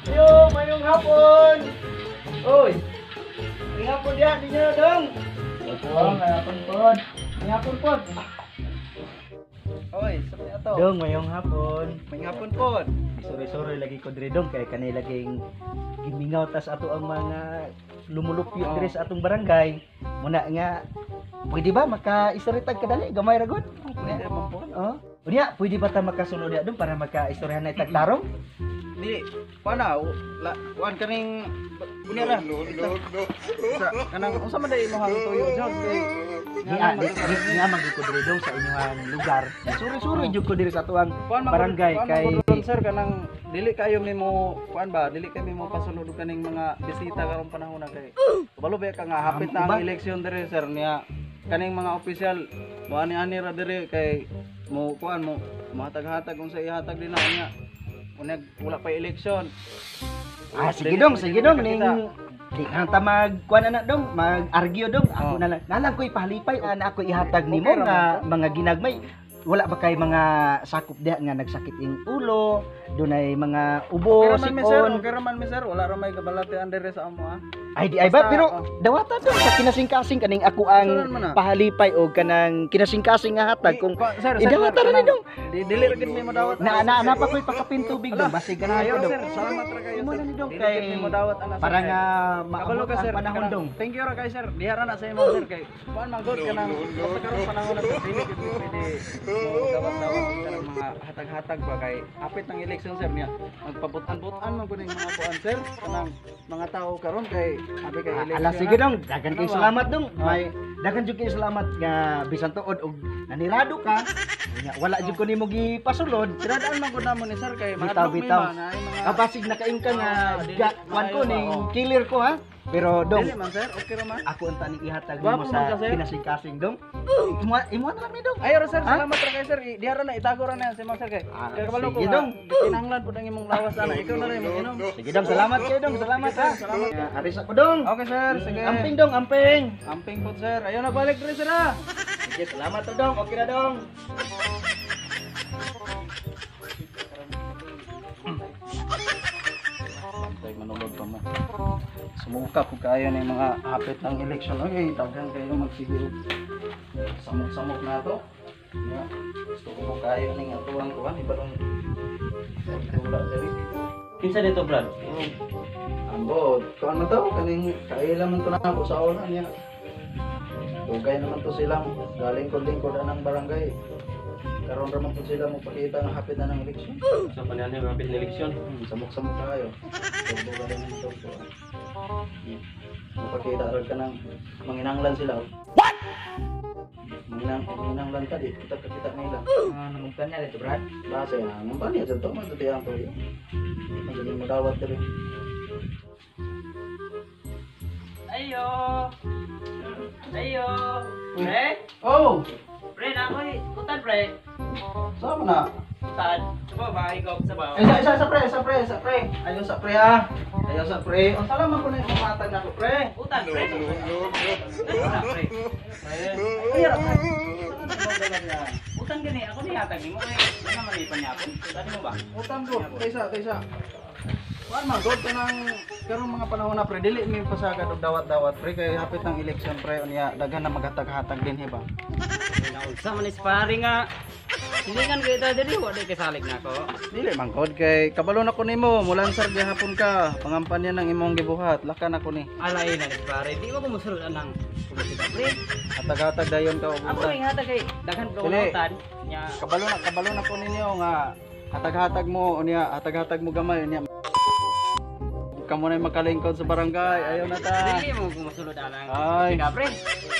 Yo, mayong hapon. Oy. Mayong hapon diha ninyo dong. Opo, hapon pod. Mayong hapon pod. Oy, sa ato. Dong, mayong hapon. Mayong hapon pod. Sorry-sorry lagi ko diri dong kay kanay laging gimingaw tas ato ang mga lumulupyo Oh. diri sa atong barangay. Muna nga pwede ba maka-istorytag kadali gamay ra gud? Pwede man pod. Oh. Unya, pwede ba ta makasulod diha dong para maka-istoryahan na itagtarong? Dili, kuan na, kuan kaning unya ra. No, no, no. Sa kanang unsa man day imong tuyo jud kay Di nga man gud ko diri dong sa inyong lugar. Suri-suri jud ko diri sa atuang kuan man barangay kuan man kay gud ron, sir, kanang dili kayo nimo kuan ba, dili kay mo pasulod og kaning mga bisita karong panahon na kay kabalo ba ka nga hapit na ang eleksyon diri, sir, niya kaning mga opisyal mo ani-ani ra diri kay mo kuan mo mohatag-hatag unsa ihatag din na niya unya wala pa eleksyon. Ah, sige Dili dong, pwede sige dong makakita. ning di kang ta mag kuan na dong, mag-argue dong. Ako Oh. na lang. Nalang ko'y pahalipay na ako ihatag nimo Okay ra nga man mga ginagmay. Wala ba kay mga sakop diha nga nagsakit ing ulo, dunay mga ubo, Okay ra man mi, sir, sipon. okay ra man mi, sir, wala ra may kabalatian diri sa amo ah. Ay di ay ba Basta, pero oh. dawata dong sa kinasingkasing kaning ako ang Sunan man na. pahalipay o kanang kinasingkasing nga hatag kung Sir, sir, idawata ra ni kanang- dong. Dili ra gid mi modawat. Na na na pa ko'y pakapin tubig dong basig ganahan Ayaw ko dong. sir, salamat ra kayo Imo sir. na ni dong Dili kay gid mi modawat ana sir. para kay- nga Kabalo maabot ka ang sir, panahon kanang- dong. Thank you ra kay sir. Diha ra na sa imo sir kay kuan man gud kanang basta karong panahon na sir dili gid mi pwede mo dawat-dawat kanang mga hatag-hatag ba kay hapit ng election sir niya. Magpabutan-butan man gud ning mga kuan sir kanang mga tao karon kay abi kay Ah, election. ala sige na. dong, daghan kay Ano ba? salamat dong. May daghan jud kay salamat nga bisan tuod og nanirado ka. Unya, wala jud ko nimo gipasulod. Tiradaan man gud namo ni sir kay Bitaw, mahadlok mi bitaw. ba na ay mga Kabasig nakaing ka nga Ah, dili, ga, kwan ko maayo ba, ning oh. killer ko ha. Pero dong, Dili man sir, okay ra man. ako ang taning ihatag Gwapo nimo man sa ka, sir. kinasingkasing dong. Imo imo na lang ni dong. Ayo ra sir, Ha? salamat ra kay sir. Diha ra na itago ra na yan si ma'am sir kay. Ah, Kay kabalo ko sige, nga, dong. kinahanglan pud ang imong lawas ana. Ikaw na rin mag-inom. Sige dong, salamat kayo dong, salamat Sige, sir, ha. salamat. Aris ako dong. Okay sir, sige. Amping dong, amping. Amping po sir. Ayo na balik diri sir ah. Sige, salamat to dong. Okay na dong. Tay manulod pa mo. Sumuka ko kayo ng mga hapit ng election. Okay, daghan kayo magsige og samok-samok na to. Ya, gusto ko mo kayo ning atuang kuan ibalong wala diri. Kinsa dito, Brad? Ambo, kuan man to kaning kaila man to na ako sa una niya. Dugay naman to silang galing-lingkod anang barangay. Karon ra man po sila mo pakita nga hapit na ng eleksyon. Sa panahon ng hapit na eleksyon. Samok-samok kayo. Turbo ka rin naman to. Mapakita rin ka ng manginanglan sila. What? Manginanglan ka di. Kita kita nila. Ah, nangumpan niya dito, Brad. Base na. Ang pa niya dito man dito ang tuyo. Magaling mo dawat diri. Ayo. Ayo. Pre? Oh, Pre, na ako eh. Utan, pre. sama na. Utan. Sabo ba? Ikaw, sabo. Isa isa sa pre, sa pre, sa pre. Ayaw sa pre ha. Ayaw sa pre. Ang salamat ko na yung umatag na ko pre. Utan, pre. Ano na, pre? Pre. Ay, ra pre. Saan ang niya? Utan gani. Ako ni hatag nimo kay ano man ipan niya ako. Utan mo ba? Utang ko, kaysa, kaysa. Kuan man, god kanang karong mga panahon na pre, dili mi pasagad og dawat-dawat pre kay hapit ng election pre unya daghan na maghatag-hatag din ba. Naunsa man is pare nga. Silingan ko ito diri, wa di kay salig na ako. Dili man god kay kabalo na ko nimo, mulansar gihapon ka, pangampanya ng imong gibuhat, laka na ko ni. Alay na is pare, di mo ko musulod anang publisita pre. Hatag-hatag dayon ka og Ako utang. ning hatag kay daghan ko Dili. utan. Nya Kabalo na ko ninyo nga hatag-hatag mo unya, hatag-hatag mo gamay unya. Kamo na makalingkod sa barangay, ayaw na ta. dili mo ko musulod anang. Ay. Sige pre.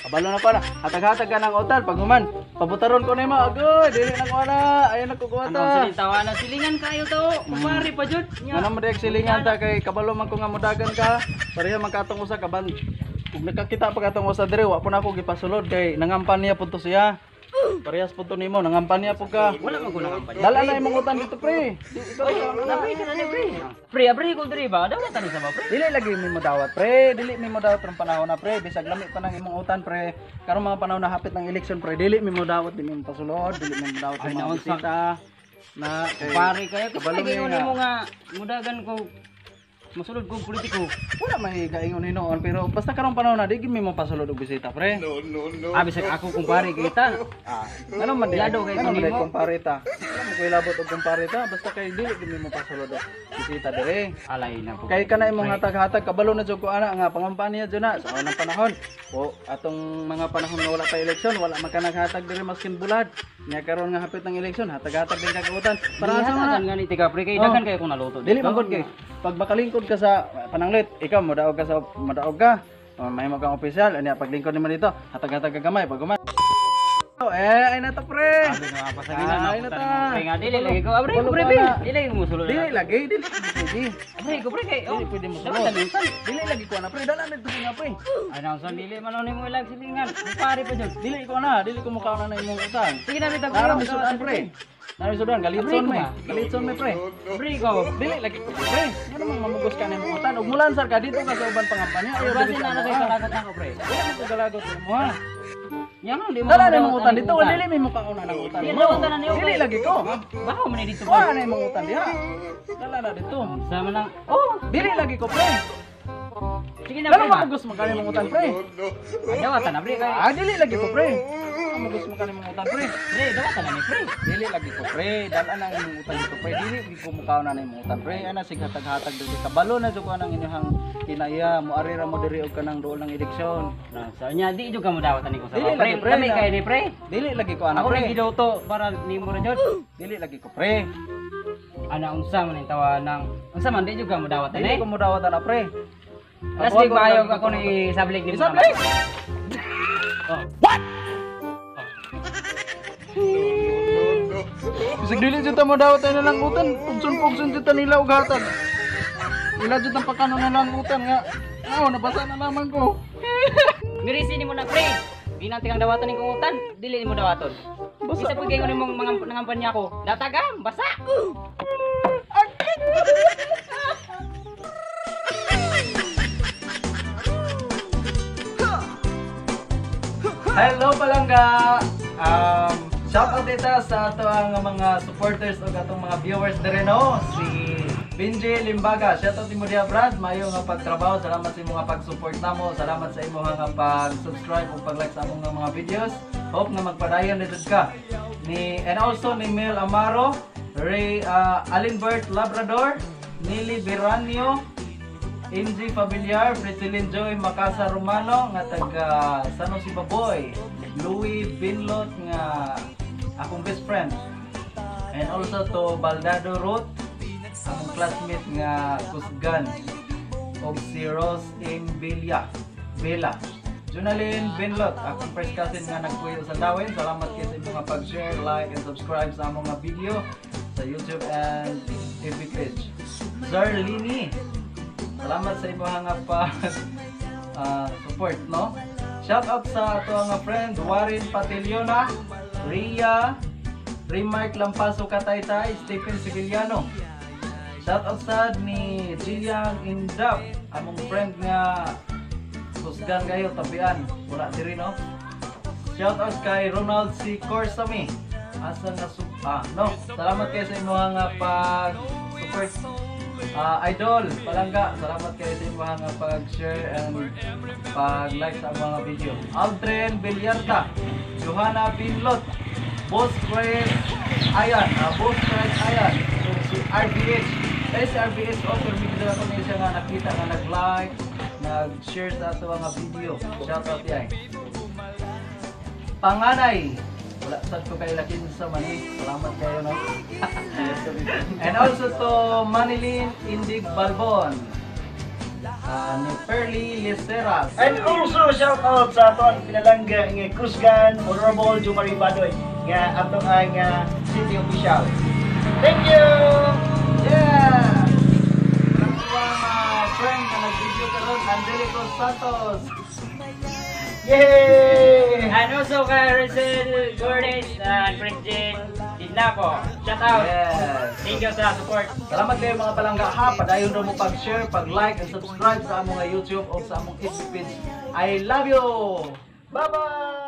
Kabalo na pala. Hatag-hatag ka ng hotel pag human. Pabutaron ko nimo. Agoy, dili na ko ana. Ayaw na ko Ano ang kuwata. silitawa na silingan kayo to. Kumari pa jud. Nya. Nga naman dek silingan ta kay kabalo man ko nga mudagan ka. Pareha man katong usa ka ban. Ug nakakita pa katong usa diri wa po na ako gipasulod kay nangampan niya pud to siya. Parehas po to nimo, nangampanya po ka. Wala man ko nangampanya. Dala na imong utan dito, pre. Di, ikaw ikaw na. Pre, kana ni pre. Pre, abri ko diri ba? Dawatan ni sa ba, pre? Dili lagi mi mo dawat, pre. Dili mi mo dawat rong panahon na, pre. Bisag lami pa nang imong utan, pre. Karong mga panahon na hapit ng eleksyon, pre. Dili mi mo dawat, dili mi mo pasulod, dili mi mo dawat Ay, ang mga naunsa. bisita. Na kay Pare kayo, kabalo kasi mi ingon nga. nimo nga mudagan ko musulod kog politiko. Wala may gaingon hinuon, pero basta karong panahon na di gyud mi mo pasulod og bisita, pre. Ah, bisag ako kumpare kita. Ah, ano man di? Lado kay Ano man di nimo. kumpare ta? Wala mo koy labot og kumpare ta, basta kay dili gyud mi mo pasulod og bisita dire. Alay na po. Kay kana imong hatag-hatag kabalo na jud ko ana nga pangampanya jud na sa unang panahon. O atong mga panahon nga wala pa eleksyon, wala man ka naghatag diri maskin bulad. Nya karon nga hapit ng eleksyon, hatag-hatag din kag utan. Para sa mga nga ni tika pre kay Oh. daghan kayo kung naluto. Dili man gud kay pag makalingkod ka sa pananglit, ikaw modaog ka sa modaog ka. O, may mo kang opisyal, anya paglingkod nimo dito, hatag-hatag ka gamay pag human. Eh, ay na to, pre. Sabi na pasagina na Ay, na ta. ta. Pre nga dili lagi ko. Abre ko Kabalo pre ka be. na. Dili ko musulod. Dili lagi, dili pwede. Abre ko pre kay. Oh, Dili pwede mo sulod. Dawatan ni utan. Dili lagi ko na pre, dala na dito nga pre. Ay na unsa dili man nimo ilang silingan. Pare pa jud. Dili ko na, dili ko mukha na imong utang. Sige na bitaw. Nara mi sudan pre. Nara mi sudan, galitson Abre ko may. ba? Galitson may pre. Pre ko. Dili lagi ko pre. Ngano mang mamugos ka na imong utang? Ug mulansar ka dito ka sa uban pangampanya. Ayaw Basin dili na sa na kay amo, ah. kalagot nako pre. Wala man ko galagot mo ha. Yan ang di mo. Dala na imong utang dito, dili may mukha una ng utang. Dili, mo. dawatan na niyo. Dili lagi ko. Baho man ni dito. Kuha na imong utang diha. Dala na dito. Sa man lang. Oh, Dili lagi ko pre. sige na Dala pre. ba? mamugos mo ka imong utang pre. Ay, Dawatan na pre kay. Ah, dili lagi ko pre. Mamugos mo ka imong utang pre. Pre, dawatan na ni pre. Dili lagi ko pre, dala na ang imong utang dito pre. Dili gid ko mukaw na imong utang pre. Ana sig hatag-hatag dito kabalo na jud ko anang inyong kinaya mo ari ra mo diri og kanang duol ng eleksyon. Na sa nya di jud ka mo dawatan ni ko sa Dili pre. lagi, pre, Lami na. kay ni pre. Dili lagi ko ana Ako pre. rin giluto para nimo ra jud. Dili lagi ko pre. Ana unsa man ang tawa nang unsa man di jud ka mo dawatan Dili eh. ko mo dawat ana pre. Last week maayo ako ni sablik nimo. Isablik. Oh. Bisag dili jud ta mo dawat na lang utang, pugson-pugson jud ta nila og hatag. Ila jud ang pakano na lang utang nga. Aw, nabasa na naman ko. Mirisi nimo na pre. Ginanti kang dawatan ning utan, dili nimo dawaton. Basa Bisa pud kayo nimong mga nangampanya ko. Datagam, basa. Hello palangga. Shout out dito sa ato ang mga supporters ug atong mga viewers diri no. Si Benji Limbaga, shout out nimo diha Brad, maayo nga pagtrabaho, salamat sa imong nga pag-support namo, salamat sa imong nga pag-subscribe ug pag-like sa among nga mga videos. Hope nga magpadayon dito ka. Ni and also ni Mel Amaro, Ray Alinbert Labrador, Nili Beranio, Inji Familiar, Priscillin Joy Makasa Romano nga taga San Jose Baboy, Louis Binlot nga akong best friend. And also to Baldado Ruth, akong classmate nga Kusgan og si Rose M. Bella. Bella. Junalyn Binlot, akong first cousin nga nagpuyo sa Dawin. Salamat kay sa imong pag-share, like, and subscribe sa among nga video sa YouTube and FB page. Zarlini, salamat sa imong nga pag support, no? Shout out sa ato nga friend Warren Patiliona, Ria, Remark Lampaso Kataytay, Stephen Sevillano. Shout out sad ni Jillian Indap, among friend nga kusgan kayo tabian, wala diri no. Shout out kay Ronald C. Corsami. Asa nga no. Salamat kayo sa imong nga pag support. Idol, palangga, salamat kayo sa imong nga pag-share and pag-like sa mga video. Aldrin Villarta, Johanna Binlot, Boss Chris Ayan, Boss Chris Ayan, so, si RBH. Kaya si RBH, oh, pero bigla ako niya siya nga nakita nga nag-like, nag-share sa ato mga video. Shout out yan. Panganay, wala sad ko kay lakin sa mani. Salamat kayo no. And also to Manilyn Indig Balbon. Ni Pearly Liceras. And also shout out sa ato ang pinalangga nga Kusgan Honorable Jumari Badoy nga ato ang city official. Thank you. Yeah! Ang mga friend na nag-video karon, Angelico Santos. Yay! And also kay Russell Gordis and Christian Dinapo. Shout out. Yes. Thank you sa support. Salamat kayo, mga palangga, ha. Padayon ra mo pag-share, pag-like and subscribe sa among YouTube o sa among FB page. I love you. Bye-bye!